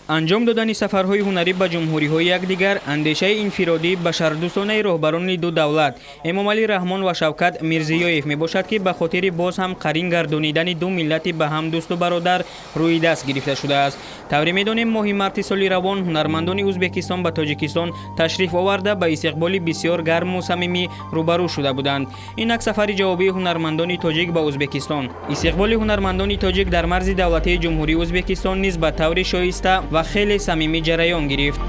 Анҷом додани сафарҳои ҳунарӣ ба ҷумҳуриҳои якдигар андешаи инфиродӣ башардӯстонаи роҳбарони ду давлат, Эмомалӣ Раҳмон ва Шавкат Мирзиёев мебошад, ки ба хотири боз ҳам қарин гардонидани ду миллати ба ҳам дӯсту бародар рӯи даст гирифта шудааст. Тавре медонем, моҳи марти соли равон ҳунармандони Ӯзбекистон ба Тоҷикистон ташриф оварда, ба истиқболи бисёр гарму самимӣ рӯбарӯ шуда буданд. Инак сафари ҷавобии ҳунармандони тоҷик ба Ӯзбекистон. Истиқболи ҳунармандони тоҷик дар марзи давлатии Ҷумҳурии Ӯзбекистон низ ба таври шоиста ва хеле самимӣ ҷараён гирифт.